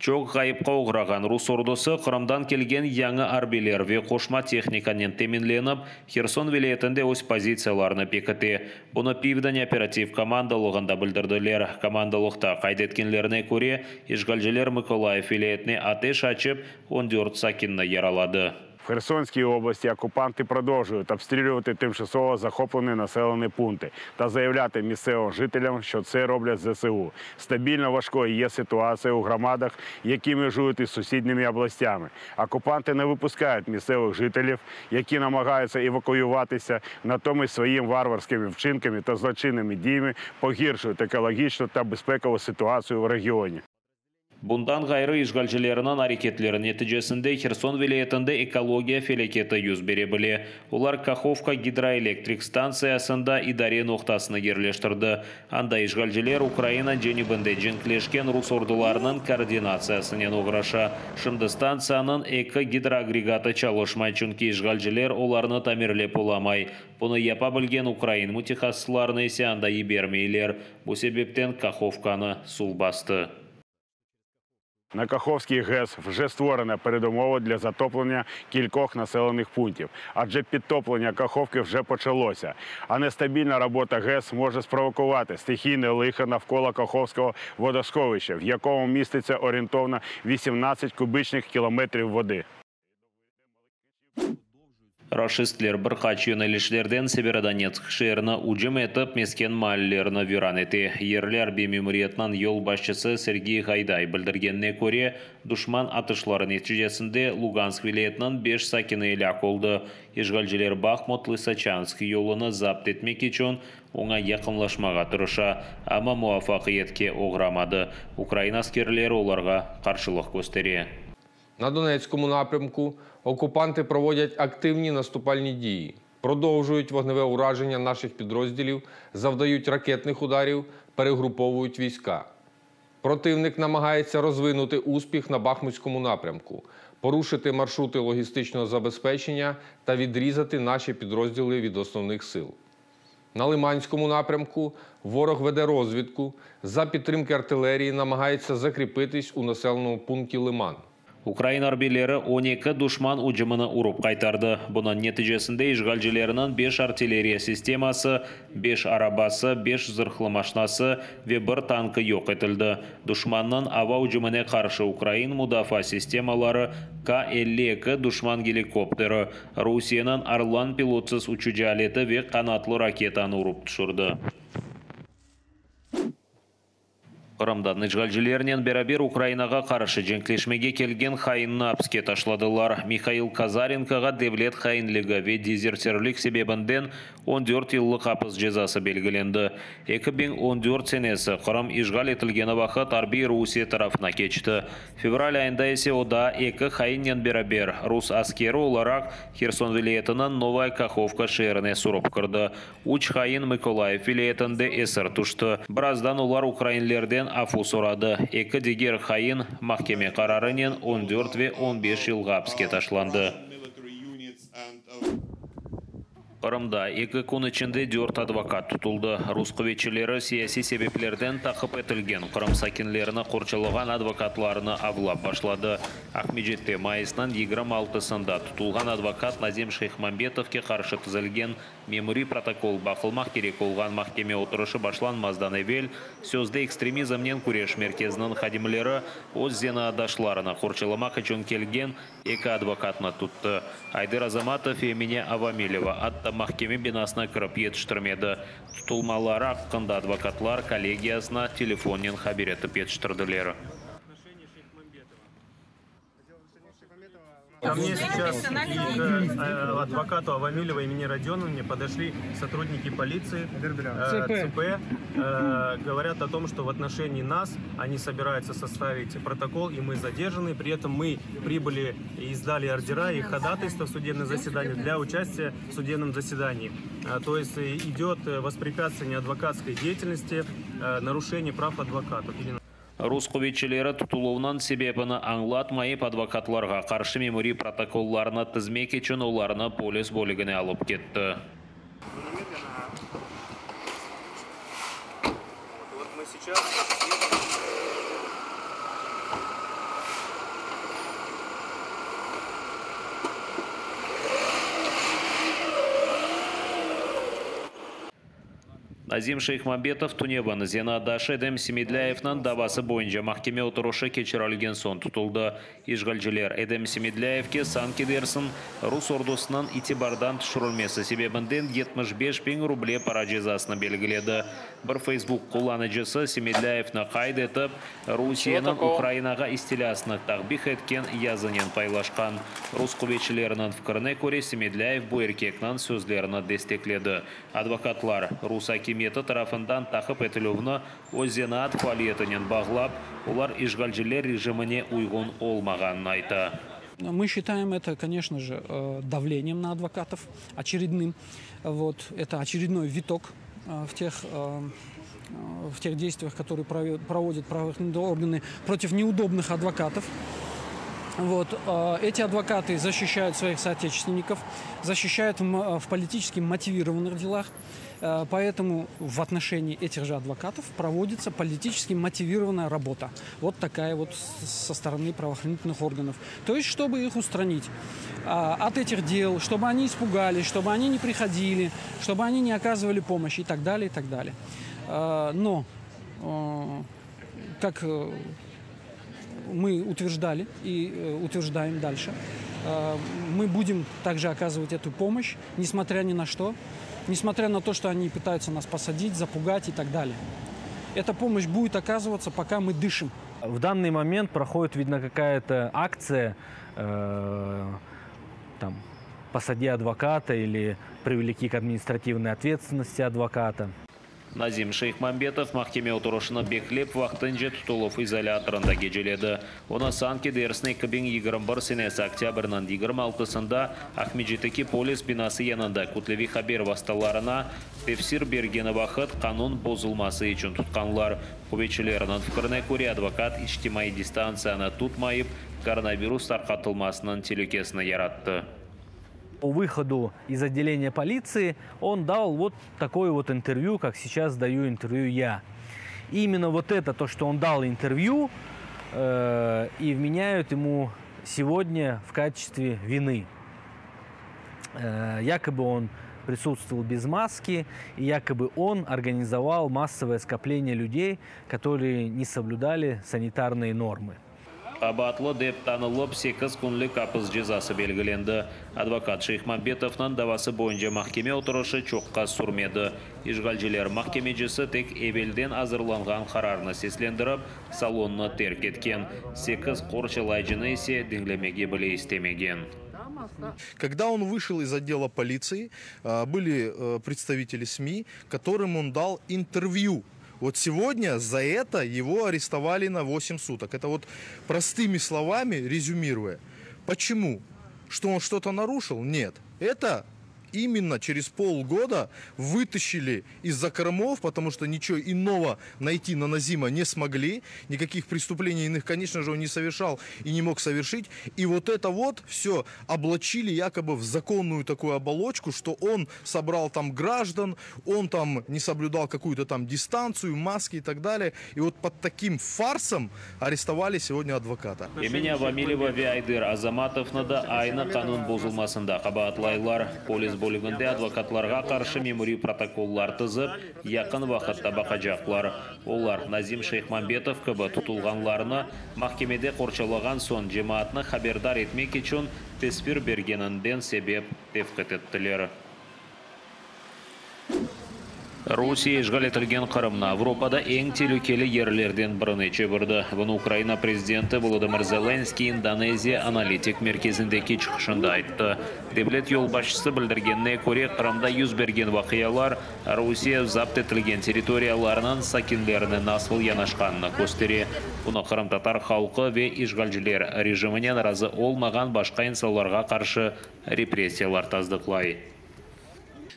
Çoq ğayıpqa oğrağan rus ordusı Qırımdan kelgen yañı arbiyler ve qoşma tehnikanen teminlenip, Herson vilâyetinde öz pozitsiyalarını pekite. Bunı Pivden operativ komandalığında bildirdiler. Komandalıqta qayd etkenlerine köre, işğalciler Mıkolayıv vilâyetine ateş açıp, on dört sakinni yaraladı. В Херсонській області окупанти продовжують обстрілювати тимчасово захоплені населені пункти та заявляти місцевим жителям, що це роблять ЗСУ. Стабільно важкою є ситуація у громадах, які межують із сусідніми областями. Окупанти не випускають місцевих жителів, які намагаються евакуюватися, натомість своїми варварськими вчинками та злочинними діями погіршують екологічну та безпекову ситуацію в регіоні. Bundan ğayrı, işğalcilerniñ areketleri neticesinde Herson vilâyetinde ekologiya felâketi yüz bere bile. Olar Kahovka gidroelektrik stantsiyasında idare noqtasını yerleştirdi. Anda işğalciler Ukraina cenübinde cenkleşken rus ordularınıñ koordinatsiyasınen oğraşa. Şimdi stantsiyanıñ eki gidroagregatı çalışmay, çünki işğalciler olarnı tamirlep olamay. Bunı yapa bilgen ukrain mütehassıslarını ise anda yibermeyler. Bu sebepten Kahovkanı suv bastı. На Каховській ГЕС вже створена передумова для затоплення кількох населених пунктів, адже підтоплення Каховки вже почалося. А нестабільна робота ГЕС може спровокувати стихійне лихо навколо Каховського водосховища, в якому міститься орієнтовно 18 кубічних кілометрів води. Raşistler bir qaç yönelişlerden Severodonetsk şeerine ücüm etip, mesken maallerini viran ete. Yerli arbiy memuriyetniñ yolbaşçısı Sergiy Gayday bildirgenine köre, duşman atışları neticesinde Lugansk vilâyetiniñ beş sakini elâk oldı. İşğalciler Bahmut-Lısoçansk yolunı zapt etmek içün oña yaqınlaşmağa tırışa, amma muvafaqiyetke oğramadı. Ukraina askerleri olarğa qarşılıq köstere. На Донецькому напрямку окупанти проводять активні наступальні дії, продовжують вогневе ураження наших підрозділів, завдають ракетних ударів, перегруповують війська. Противник намагається розвинути успіх на Бахмутському напрямку, порушити маршрути логістичного забезпечення та відрізати наші підрозділи від основних сил. На Лиманському напрямку ворог веде розвідку, за підтримки артилерії намагається закріпитись у населеному пункті Лиман. Ukraina arbiyleri on eki duşman ücümini urıp qaytardı. Bunıñ neticesinde işğalcilerniñ beş artilleriya sisteması, beş arabası, beş zırhlı maşinası ve bir tankı yoq etildi. Duşmannıñ ava ücümine qarşı ukrain mudafaa sistemaları K-52 duşman gelikopteri, Rusiyeniñ Orlan pilotsız uçucı aleti ve qanatlı raketanı urıp tüşürdi. Qırımdan işğalcilernen beraber Ukrainağa qarşı cenkleşmege kelgen hainni apiske taşladılar. Mihail Kazarenkoğa devlet hainligi ve dezertirlik sebebinden on dört yıllıq apis cezası belgilendi. 2014 senesi Qırım işğal etilgeni vaqıt arbiy Rusiye tarafına keçti. Fevral ayında ise o daa eki hainnen beraber rus askeri olaraq Herson vilâyetiniñ Novaya Kahovka şeerine sürip kirdi. Üç hain Mıkolayıv vilâyetinde esir tüşti. Birazdan olar ukrainlerden afu soradı. Eki diger hain mahkeme qararınen on dört ve on beş yılğa apiske taşlandı. Qırımda eki kün içinde dört advokat tutuldı. Rus quvetçileri siyasiy sebeplerden taqip etilgen Qırım sakinlerini qorçalağan advokatlarnı avlap başladı. Aqmescitte mayısnıñ 26-sında tutulğan advokat Nazim Şeyhmambetovke qarşı tizilgen memuriy protokol baqılmaq kerek olğan mahkeme oturışı başlanmazdan evel sözde Ekstremizmnen küreş merkeziniñ hadimleri öz zenaatdaşlarını qorçalamaq içün kelgen eki advokatnı tuttı. Ayder Azamatov ve Emine Avamileva atta mahkeme binasına kirip yetiştirmedi. Tutulmaları aqqında advokatlar kollegiyasına telefonnen haber etip yetiştirdiler. Ко мне сейчас и к адвокату Авамилевой Эмине Родионовне подошли сотрудники полиции, ЦП, говорят о том, что в отношении нас они собираются составить протокол, и мы задержаны. При этом мы прибыли и сдали ордера и ходатайства в судебное заседание для участия в судебном заседании. То есть идет воспрепятствование адвокатской деятельности, нарушение прав адвокатов. Rus quvetçileri tutuluvnıñ sebebini añlatmayıp, advokatlarğa qarşı memuriy protokollarnı tizmek içün olarnı polis bölügine alıp ketti. Вот мы сейчас. Nazim Şeyhmambetov tünevin zenaatdaşı Edem Semedlâyevniñ davası boyunca mahkeme oturışı keçirilgen soñ tutuldı. İşğalciler Edem Semedlâyevke sanki dersiñ rus ordusınıñ itibardan tüşürilmesi sebebinden 75 biñ ruble para cezasını belgiledi. Bir Facebook qullanıcısı Semedlâyevni qayd etip, Rusiyeniñ Ukrayinağa istilâsını takbih etken yazınen paylaşqan. Rus quvetçileriniñ fikrine köre, Semedlâyev bu erkekniñ sözlerini destekledi. Advokatlar, rus akimiyeti tarafından taqip etilüvni öz zenaat faaliyetinen bağlap, olar işğalciler rejimine uyğun olmağanını ayta. Мы считаем это, конечно же, давлением на адвокатов, очередным. Вот, это очередной виток в тех действиях, которые проводят правоохранительные органы против неудобных адвокатов. Вот, эти адвокаты защищают своих соотечественников, защищают в политически мотивированных делах. Поэтому в отношении этих же адвокатов проводится политически мотивированная работа. Вот такая вот со стороны правоохранительных органов. То есть, чтобы их устранить от этих дел, чтобы они испугались, чтобы они не приходили, чтобы они не оказывали помощь и так далее, и так далее. Но, как мы утверждали и утверждаем дальше, мы будем также оказывать эту помощь, несмотря ни на что, несмотря на то, что они пытаются нас посадить, запугать и так далее. Эта помощь будет оказываться, пока мы дышим. В данный момент проходит, видно, какая-то акция, э, там, посади адвоката или привлеки к административной ответственности адвоката. Назим Şeyhmambetov mahkeme oturışını beklep vaqtınca tutuluv izolâtorında geceledi. Onı sanki dersiñ 2021 senesi oktâbrniñ 26-sında Aqmescitteki polis binası yanında kütleviy haber vastalarına tefsir bergeni vaqıt qanun bozulması içün tutqanlar. Quvetçilerniñ fikrine köre advokat içtimaiy distantsiyanı tutmayıp koronavirus tarqatılmasınıñ telükesini yarattı. По выходу из отделения полиции он дал вот такое вот интервью, как сейчас даю интервью я. Именно вот это, то, что он дал интервью, и вменяют ему сегодня в качестве вины. Якобы он присутствовал без маски, и якобы он организовал массовое скопление людей, которые не соблюдали санитарные нормы. Qabaatlı dep tanılıp 8 künlik apis cezası belgilendi. Advokat Şeyhmambetovnıñ davası boyunca mahkeme oturışı çoqqa sürmedi. İşğalciler mahkemecisi tek evelden azırlanğan qararnı seslendirip, salonnı terk etken. 8 qorçalayıcını ise diñlemege bile istemegen. Когда он вышел из отдела полиции, были представители СМИ, которым он дал интервью. Вот сегодня за это его арестовали на 8 суток. Это вот простыми словами резюмируя. Почему? Что он что-то нарушил? Нет. Это именно через полгода вытащили из закромов, потому что ничего иного найти на Назима не смогли. Никаких преступлений иных, конечно же, он не совершал и не мог совершить. И вот это вот все облачили якобы в законную такую оболочку, что он собрал там граждан, он там не соблюдал какую-то там дистанцию, маски и так далее. И вот под таким фарсом арестовали сегодня адвоката. Emine Avamileva ve Ayder Azamatovnı da aynı qanun bozulmasında qabaatlaylar. Polis bölüginde advokatlarğa qarşı memuriy protokollar tizip, yaqın vaqıtta baqacaqlar. Olar Nazim Şeyhmambetov kibi tutulğanlarnı mahkemede qorçalağan soñ cemaatnı haberdar etmek içün tefsir bergeninden sebep tevqif ettiler. Rusiye işğal etilgen Qırımnı Avropada eñ telükeli yerlerden birine çevirdi. Bunı Ukraina prezidenti Volodımır Zelenskıy İndoneziya analitik merkezindeki çıqışında ayttı. Devlet yolbaşçısı bildirgenine köre, Qırımda yüz bergen vaqialar Rusiye zapt etilgen territoriyalarınıñ sakinlerine nasıl yanaşqanını köstere. Bunı qırımtatar halqı ve işğalciler rejiminen razı olmağan başqa insanlarğa qarşı repressiyalar tasdıqlay.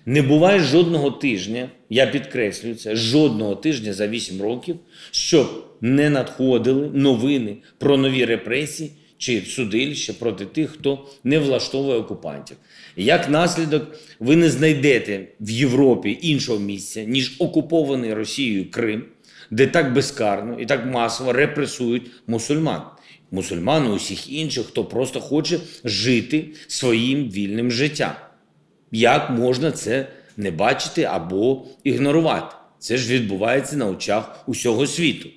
Не буває жодного тижня, я підкреслюю це, жодного тижня за 8 років, щоб не надходили новини про нові репресії чи судилища проти тих, хто не влаштовує окупантів. Як наслідок, ви не знайдете в Європі іншого місця, ніж окупований Росією Крим, де так безкарно і так масово репресують мусульман. Мусульман і усіх інших, хто просто хоче жити своїм вільним життям. Як можна це не бачити або ігнорувати? Це ж відбувається на очах усього світу.